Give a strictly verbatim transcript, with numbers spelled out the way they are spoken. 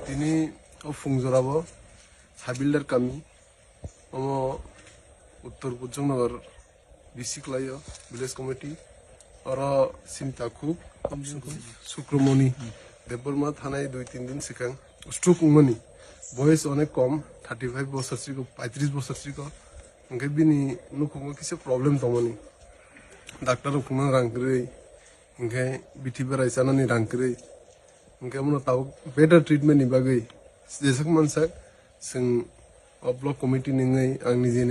Tini o Phungjora bo Sabilder kami, omo Uttor Pujongnagar B C kwlaio, village committee. Oro Sinta Khuk, Sukromoni Debbarma thanai dui tin din sikang stroke wngmani. Boyes onek kom, thirty five bosor siko, paitris bosor siko. Hingke bini nukhungo kisa problem tongmani. Doctor rok phunukna rang kwrwi, hingke bithi berai chanani rang kwrwi. Hingke omono tabuk better treatment ni bagwi jeswk mansak, chwng o block committee ni wngwi ang nijeni